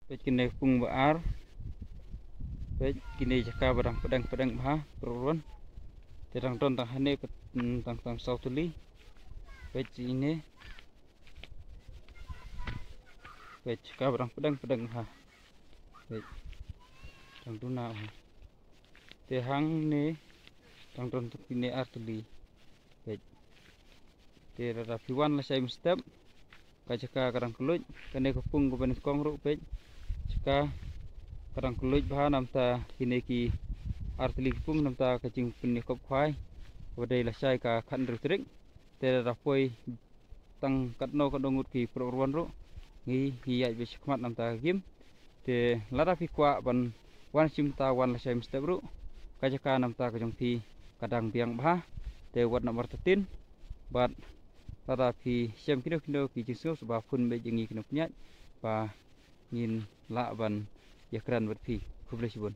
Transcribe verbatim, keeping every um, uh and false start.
Peit kine pung ba ar. Peit kine jaka ba dang pdeng pdeng bha, pyrwan. Te dang don tang hane peit, mm, tang tang saw tylli. Peit kine. Peit jaka ba dang pdeng pdeng bha. Peit. Dang duna bha. Te hangne dang don tang kine ar tylli. Peit. Te lada phi wan lashai mynstep, ka jaka ka dang kylluid, kane ka pung kaba nyngkong ruh peit. Jaka ka dang kylluid bha namta kine ki ar tylli ki pung namta ka jingpynïakop khwai kaba dei lashai ka khathynriew tarik. Te lada poi tang katno katno ngut ki pyrwan ruh, ngi ngi ïaid beit shakhmat namta ka gym. Te lada phi kwah ban wan shim ta wan lashai mynstep ruh, ka jaka namta ka jong phi ka dang biang bha. Te wat namar tatin bad lada phi shem kino kino ki jingsngew sngewbha phone beit ïa ngi kino pynïaid ba ngin lah ban ïakren bad phi. Khublei shibun.